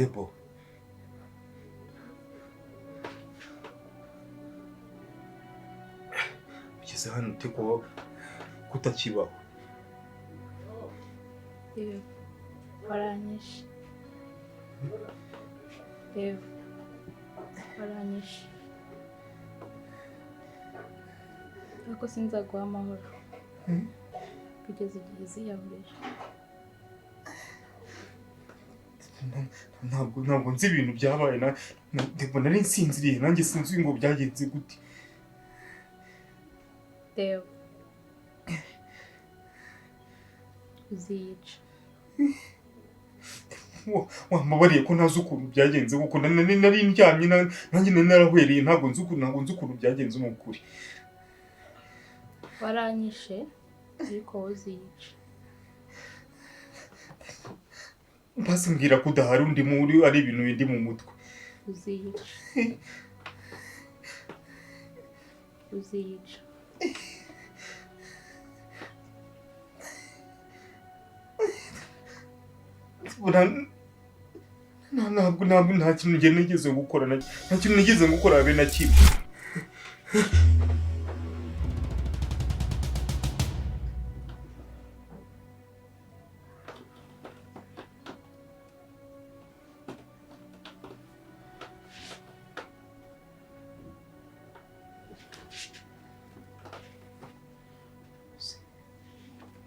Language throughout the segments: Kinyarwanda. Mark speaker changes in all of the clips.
Speaker 1: Debo, ugeze hano ute ko kutakibaho?
Speaker 2: Deo, waranyishe. Deo, waranyishe. Ariko sinzaguha amahoro kugeza igihe uziyahurije.
Speaker 1: Ntabwo nzi ibintu byabaye na Debo, nari nsinziriye nanjye sinzi ngo byagenze gute.
Speaker 2: Deo, uziyica.
Speaker 1: Wambabariye ko ntazi ukuntu byagenze, kuko nari ndyamye, nanjye nari narahwereye, ntabwo nzi ukuntu byagenze mu kuri.
Speaker 2: Waranyishe ariko wowe uziyica.
Speaker 1: Basi mbwira ko udahari, undi muri ari ibintu bindi mu mutwe.
Speaker 2: Uziyica, uziyica.
Speaker 1: Ntabwo nta kintu njye nigeze gukora, nta kintu nigeze gukora habe na kimwe.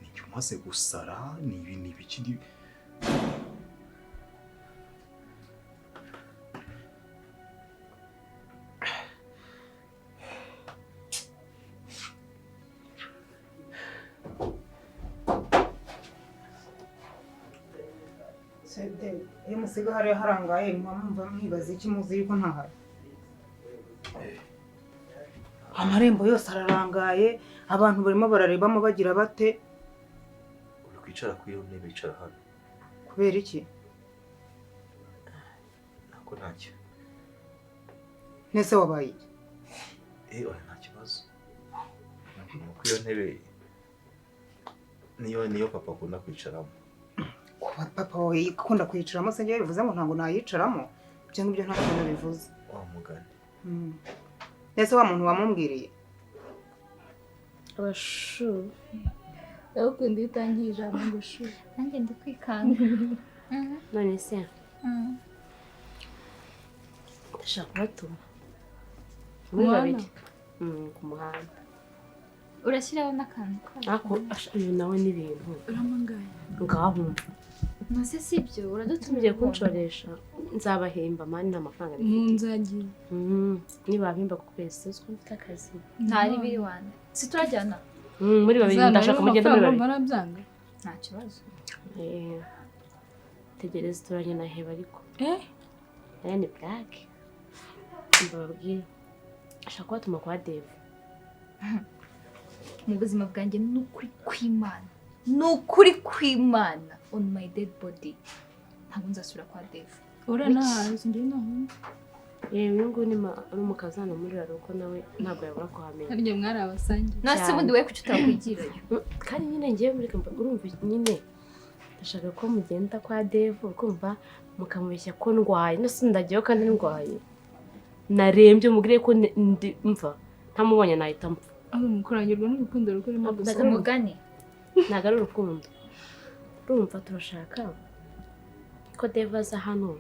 Speaker 1: Ni umaze gusara, ni ibi, ni ibiki?
Speaker 3: Sede, iyo musiga hariya harangaye muba mwumva mwibaza iki, muzi yuko ntahari? Amarembo yose ararangaye, abantu barimo bararebamo bagira bate?
Speaker 4: Uri kwicara kuri iyo ntebe, icara hano.
Speaker 3: Kubera iki?
Speaker 4: Ntabwo ntacyo.
Speaker 3: Nese wabaye iki?
Speaker 4: Eh, oya, nta kibazo. Ni uko iyo ntebe niyo papa akunda kwicaramo.
Speaker 3: Kuba papa wawe akunda kuyicaramo se njyewe bivuze ngo ntabwo nayicaramo? Ibyo ngibyo nta kintu bivuze.
Speaker 4: Wa mugani.
Speaker 3: Nese wa muntu wamumbwiriye?
Speaker 2: Abashu, ndagukunda iyo utangiye ijambo ngo shu.
Speaker 5: Nanjye ndi kwikanga.
Speaker 6: None se ndashaka kubatuma muri
Speaker 2: Muhanda?
Speaker 6: babiri ku muhanda.
Speaker 5: Urashyiraho n'akantu kacu.
Speaker 6: Ariko uyu nawe n'ibintu.
Speaker 2: Uramangaye.
Speaker 6: Ngaho umva.
Speaker 5: Nose si ibyo uradutumye?
Speaker 6: Tugiye kunshoresha, nzabahemba mani, nta mafaranga
Speaker 2: Mu
Speaker 6: mfite.
Speaker 2: nzagiye.
Speaker 6: Nibabimba ku kwezi, sinzi ko mfite akazi.
Speaker 5: Ntari biri wane si turajyana?
Speaker 6: Muri babiri, ndashaka mugenda muri babiri.
Speaker 2: Barabyanga.
Speaker 5: Nta kibazo.
Speaker 6: Tegereza, turanye na heba ariko.
Speaker 2: Eh.
Speaker 6: Aya ni black, mbabwire, ashaka kubatuma kwa Devu.
Speaker 5: Mu buzima bwanjye, ni ukuri kw'Imana, ni ukuri kw'Imana, on my dead body, ntabwo nzasubira kwa Devu.
Speaker 2: Uranahazi, njyewe nahumva.
Speaker 6: Yewe, uyu nguyu ni ni umukazana muri kuko nawe ntabwo yabura kuhamenya.
Speaker 2: Harya mwari abasangiye?
Speaker 5: Nase
Speaker 6: Cyane.
Speaker 5: ubundi we kuki utakwigirayo?
Speaker 6: Kandi nyine ngewe muri urumva nyine ndashaka ko mugenda kwa Devu, kumva mukamubeshya ko ndwaye, no sindagiyeho kandi ndwaye, narembye, mubwire ko mva ntamubonye nahita mpfa.
Speaker 2: Aho mukurangirwa n'urukundo rukurimo gusa.
Speaker 6: Ntabwo ari
Speaker 5: Umugani.
Speaker 6: Ntabwo ari urukundo, urumva turashaka ko Devu aza hano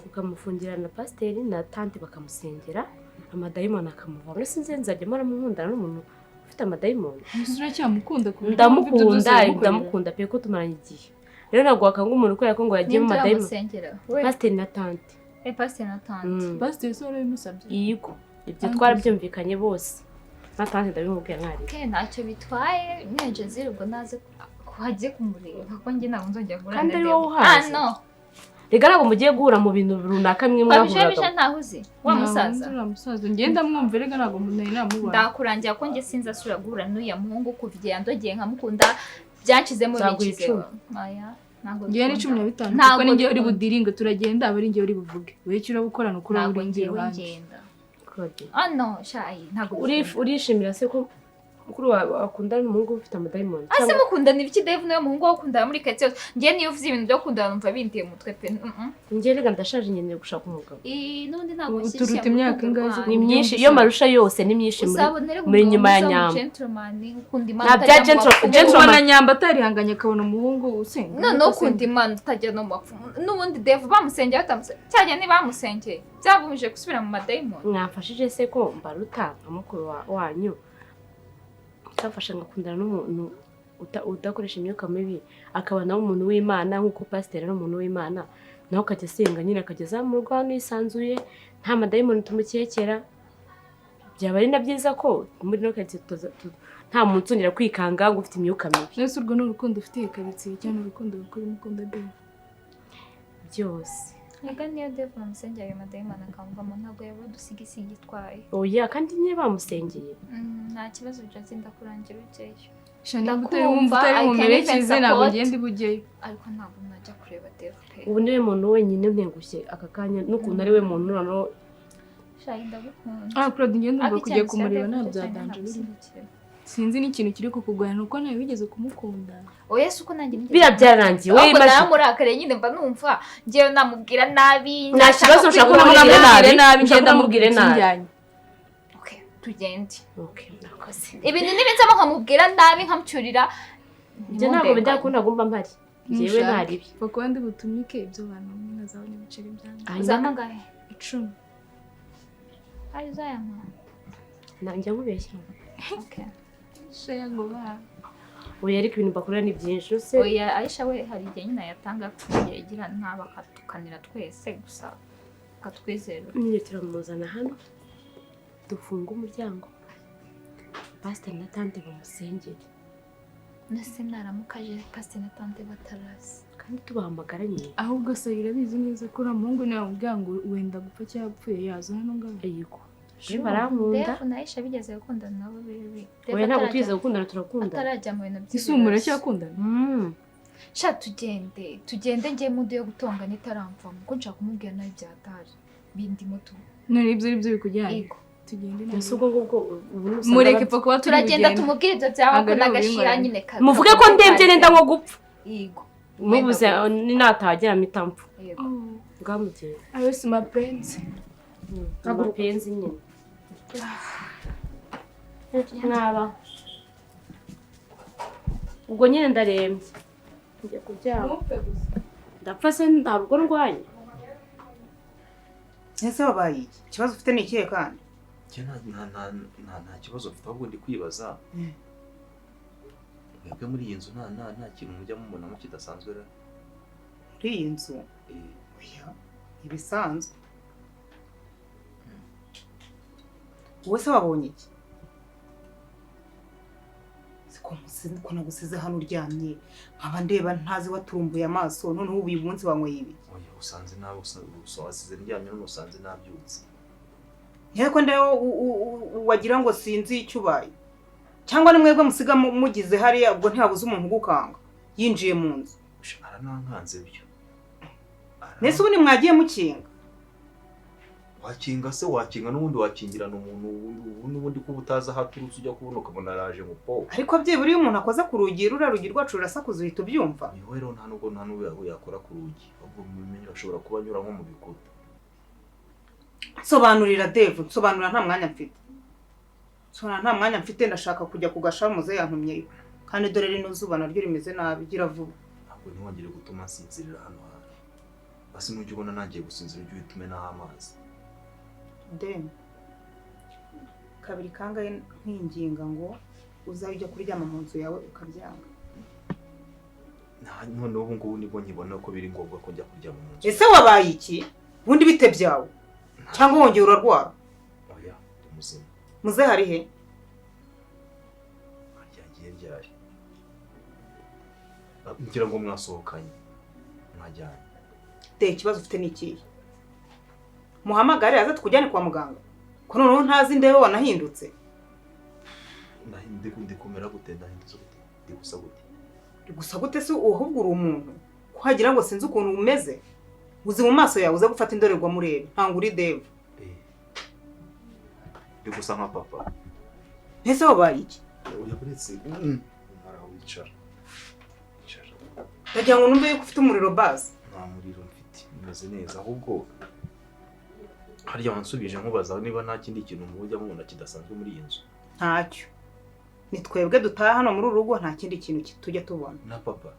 Speaker 6: tukamufungira na pasiteri na tante, bakamusengera amadayimoni akamuvamo. Sinzi, nzajya mpora mukundana n'umuntu ufite amadayimoni?
Speaker 2: Ese uracyamukunda ku buryo wumva ibyo byose
Speaker 6: Ndamukunda.
Speaker 2: yagukorera?
Speaker 6: Ndamukunda pe, ko tumaranye igihe. Rero ntabwo wakanga umuntu kubera ko ngo yagiye mu
Speaker 5: Ninde
Speaker 6: madayimoni.
Speaker 5: uramusengera we?
Speaker 6: Pasiteri na tante.
Speaker 5: Eh, pasiteri na tante.
Speaker 2: Pasiteri se warabimusabye?
Speaker 6: Yego, ibyo
Speaker 2: Tante.
Speaker 6: twarabyumvikanye bose, na tante ndabimubwira mwari.
Speaker 5: Okay, ntacyo bitwaye nyine. Jazira ubwo naze kuhajye kumureba, kuko njye ntabwo nzongera guhura
Speaker 6: Kandi
Speaker 5: na
Speaker 6: ari
Speaker 5: Devu.
Speaker 6: wowe uhazi.
Speaker 5: Ah no.
Speaker 6: Rega ntabwo mugiye guhura mu bintu runaka mwe
Speaker 5: Kwa bisha
Speaker 6: mwahuraga.
Speaker 5: bisha ntaho uzi wa musaza.
Speaker 2: Uriya musaza ngenda mwumva, erega ntabwo nari namubona.
Speaker 5: Ndakurangira ko njye sinzasubira guhura n'uriya muhungu kuva igihe yandogeye nkamukunda, byanshizemo
Speaker 6: Nzaguha
Speaker 5: binshizemo.
Speaker 6: 10.
Speaker 5: Oya, ntabwo
Speaker 2: Ngewe ni
Speaker 5: bikunda.
Speaker 2: 15.
Speaker 5: Ntabwo
Speaker 2: Kuko ni ngewe uri
Speaker 5: bikunda.
Speaker 2: budiringe, turagenda, aba ari ngewe uri buvuge. Wowe icyo urabukorana ukuri
Speaker 5: Ntabwo
Speaker 2: uri
Speaker 5: ngewe
Speaker 2: iruhande.
Speaker 5: ngenda.
Speaker 6: Claude.
Speaker 5: Ah no, shayi, ntabwo bikunda.
Speaker 6: Urishimira se ko Mukuru wawe akundana n'umuhungu ufite amadayimoni?
Speaker 5: Ase mukundana ibiki? Dave niwe muhungu wo gukundana muri karitsiye yose. Njye niyo uvuze ibintu byo gukundana numva bindiye mu mutwe pe.
Speaker 6: Njye rega ndashaje, nkeneye gushaka umugabo.
Speaker 5: N'ubundi ntabwo
Speaker 2: Ubu
Speaker 5: nshyigikiye
Speaker 2: turuta imyaka
Speaker 5: urukundo
Speaker 2: ingahe zo
Speaker 5: rwanyu.
Speaker 6: Ni myinshi iyo marusha yose, ni myinshi muri
Speaker 5: Uzabona rero
Speaker 6: muri
Speaker 5: umugabo
Speaker 6: nyuma ya
Speaker 5: mwiza
Speaker 6: Nyamba.
Speaker 5: w'umugentleman, ukunda Imana,
Speaker 6: Nta bya
Speaker 5: utajya mu bapfumu.
Speaker 6: gentleman.
Speaker 2: Ubona Nyamba atarihanganye akabona umuhungu usenga?
Speaker 5: Noneho ukunda Imana utajya no mu bapfumu. N'ubundi Dave bamusengeye, batamusengeye, cyajya ntibamusengeye, byagumije gusubira mu madayimoni.
Speaker 6: Mwamfashije se ko mbaruta nka mukuru wanyu, kamfasha ngakundana n'umuntu udakoresha imyuka mibi, akaba nawe umuntu w'Imana nk'uko pasiteri ari umuntu w'Imana, nawe akajya asenga nyine, akajya azamurwa hano yisanzuye, nta madayimoni tumukekera. Byaba ari na byiza ko muri ino karitsiye nta muntu uzongera kwikanga ngo ufite imyuka mibi.
Speaker 2: Nese urwo ni urukundo ufitiye karitsiye cyangwa ni urukundo rukora umukunda Dave?
Speaker 6: Byose.
Speaker 5: Reka niyo Dave bamusengeye ayo madayimoni akamuvamo, ntabwo yaba udusigisigi itwaye.
Speaker 6: Oya, kandi niyo bamusengeye.
Speaker 5: Nta kibazo, Jazzy, ndakurangira ujyeyo.
Speaker 2: Sha, niba utari
Speaker 5: Ndakumva,
Speaker 2: wumva utari
Speaker 5: I can
Speaker 2: bumerekeze,
Speaker 5: even
Speaker 2: ntabwo
Speaker 5: support.
Speaker 2: ngenda ibujyeyo.
Speaker 5: Ariko ntabwo najya kureba Dave pe.
Speaker 6: Ubu niwe muntu wenyine ntengushye aka kanya, n'ukuntu ari we muntu noneho.
Speaker 5: Shayi, ndagukunda.
Speaker 2: Ah, Claude, ngenda
Speaker 5: Ariko
Speaker 2: umva kujya
Speaker 5: icyanzu cya
Speaker 2: kumureba
Speaker 5: Dave
Speaker 2: nta
Speaker 5: cyo
Speaker 2: bya
Speaker 5: cyane
Speaker 2: danger birimo.
Speaker 5: ntagushyigikiye.
Speaker 2: Sinzi n'ikintu kiri kukugora, ni uko nawe wigeze kumukunda.
Speaker 5: Oya, si uko nanjye nigeze.
Speaker 6: Biriya byararangiye wowe.
Speaker 5: Ahubwo
Speaker 6: Imagine.
Speaker 5: naramurakariye nyine, mba numva njyewe namubwira nabi.
Speaker 6: Nta kibazo, ushaka
Speaker 5: kwihorera.
Speaker 6: unamubwire nabi.
Speaker 2: Nabi,
Speaker 6: Ushaka
Speaker 2: ngenda
Speaker 6: unamubwire
Speaker 2: mubwira
Speaker 6: nabi.
Speaker 2: ikinjyanye.
Speaker 5: Okay, tugende.
Speaker 6: Okay, murakoze.
Speaker 5: Ibintu nibinzamo nkamubwira nabi, nkamucyurira.
Speaker 6: Njye ntabwo bijya nagomba mpari njyewe.
Speaker 2: Ntushake.
Speaker 6: Ntaribi.
Speaker 2: Papa, ndi butumike ibyo bantu bamwe nkazabona ibiceri byanjye.
Speaker 6: Hanyuma
Speaker 5: Uzampa angahe?
Speaker 2: 10.
Speaker 5: Ayo uzayampa?
Speaker 6: Njya nkubeshya?
Speaker 5: Okay.
Speaker 2: Shaya ngo ba.
Speaker 6: Oya, ariko ibintu bakorera ni byinshi use.
Speaker 5: Oya, Aisha we hari igihe nyine yatanga kugira igira ntaba akatukanira twese gusa akatwizera.
Speaker 6: Nyine turamuzana hano, dufunge umuryango, pasiteri na tante bamusengere.
Speaker 5: Nese naramukaje pasiteri na tante batarazi?
Speaker 6: Kandi tubahamagara nyine.
Speaker 2: Ahubwo se irabizi neza ko uriya muhungu niwe wamubwira ngo wenda gupfa cyangwa apfuye yaza hano ngaho?
Speaker 6: Yego, rero barankunda.
Speaker 5: Dave na Aisha bigeze gukundana nabo bibi.
Speaker 6: Oya, ntabwo twigeze gukundana, turakundana.
Speaker 5: Atarajya mu bintu
Speaker 2: Ese ubu muracyakundana?
Speaker 6: Mm.
Speaker 5: Sha, tugende, tugende, ngiye mood yo gutongana itaramvamo, ko nshaka kumubwira nabi byatari bindimo tu.
Speaker 2: None ibyo ari byo bikujyanye?
Speaker 5: Yego.
Speaker 2: Tugende.
Speaker 6: Ese ubwo ngubwo ubu nusanga
Speaker 2: Mureke pfa kuba turi
Speaker 5: Turagenda
Speaker 2: bugende.
Speaker 5: tumubwire ibyo byaba
Speaker 2: Ntabwo
Speaker 5: ko
Speaker 2: ari
Speaker 5: n'agashira
Speaker 2: bubinkoranye.
Speaker 5: nyine
Speaker 6: muvuge ko ndembye, nenda nko gupfa.
Speaker 5: Yego.
Speaker 6: Mubuze natahagera mpita mpfa.
Speaker 5: Yego.
Speaker 6: Bwamugenda.
Speaker 2: Ayo si mapenzi.
Speaker 6: Amapenzi nyine mwaba. Ubwo nyine ndarembye, njya kuryama. Ndapfa se ntabwo ndwaye?
Speaker 3: Ese wabaye iki? Ikibazo ufite ni ikihe kandi?
Speaker 4: Njye nta kibazo mfite, ahubwo ndi kwibaza, mwebwe muri iyi nzu nta kintu mujya mubonamo kidasanzwe ra?
Speaker 3: Muri iyi nzu?
Speaker 4: Eh.
Speaker 3: Oya, ibisanzwe. Wowe se wabonye iki? Siko ko nagusize hano uryamye, nkaba ndeba ntazi waturumbuye amaso, noneho ubu uyu munsi wanyweye ibi?
Speaker 4: Oya, usanze nawe wasize ndyamye, none usanze nabyutse.
Speaker 3: Nteko ndeba wagira ngo sinzi icyo ubaye, cyangwa ni mwebwe musiga mugize hariya, ubwo ntihabuze umuntu ugukanga yinjiye mu nzu.
Speaker 4: Sha, aranankanze byo.
Speaker 3: Mbese ubu mwagiye mukinga?
Speaker 4: Wakinga se, wakinga n'ubundi wakingirana umuntu ubu n'ubundi kuba utazi aho aturutse, ujya kubona ukabona araje ngo po.
Speaker 3: Ariko byibura iyo umuntu akoze ku rugi, ruriya rugi rwacu rurasakuza, uhita ubyumva.
Speaker 4: Uyu we rero nta nubwo yakora ku rugi, ahubwo mumenye ashobora kuba anyura nko mu bikuta.
Speaker 3: Nsobanurira Dave, nsobanurira, nta mwanya mfite. Nsobanurira, nta mwanya mfite, ndashaka kujya ku gashamuze yantumyeyo, kandi dore rino zuba naryo rimeze nabi. Gira vuba.
Speaker 4: Ntabwo ntiwongere gutuma nsinzirira hano hantu. Basi nujya ubona nangiye gusinzira, ujye uhita umenaho amazi.
Speaker 3: Den, kabiri kangahe nkwinginga ngo uzajye ujya kuryama mu nzu yawe ukabyanga?
Speaker 4: Noneho ubu ngubu nibwo nkibona ko biri ngombwa ko njya kuryama mu nzu.
Speaker 3: Ese wabaye iki ubundi? Bite byawe? Cyangwa wongeye urarwara?
Speaker 4: Oya, ndi muzima.
Speaker 3: Muze hari he?
Speaker 4: Ryagiye ryari? Ngira ngo mwasohokanye, mwajyanye.
Speaker 3: De, ikibazo ufite ni ikihe? Muhamagare aze tukujyane kwa muganga, ko noneho ntazi ndebe wanahindutse.
Speaker 4: Ndi kumera gute? Ndahindutse gute? Ndi gusa gute?
Speaker 3: Uri gusa gute se? Ahubwo uri umuntu ko wagira ngo sinzi ukuntu umeze. Uzi mu maso yawe, uze gufata indorerwamo urebe, ntabwo uri Dave.
Speaker 4: Eh. Ndi gusa nka papa.
Speaker 3: Ese wabaye iki?
Speaker 4: Oya, buretse mara wicara, wicara.
Speaker 3: Ndagira ngo numve yuko ufite umuriro basi.
Speaker 4: Nta muriro mfite, meze neza. Ahubwo harya wansubije nkubaza niba nta kindi kintu mujya mubona kidasanzwe muri iyi nzu?
Speaker 3: Ntacyo, ni twebwe dutaha hano muri uru rugo, nta kindi kintu tujya tubona.
Speaker 4: Na papa?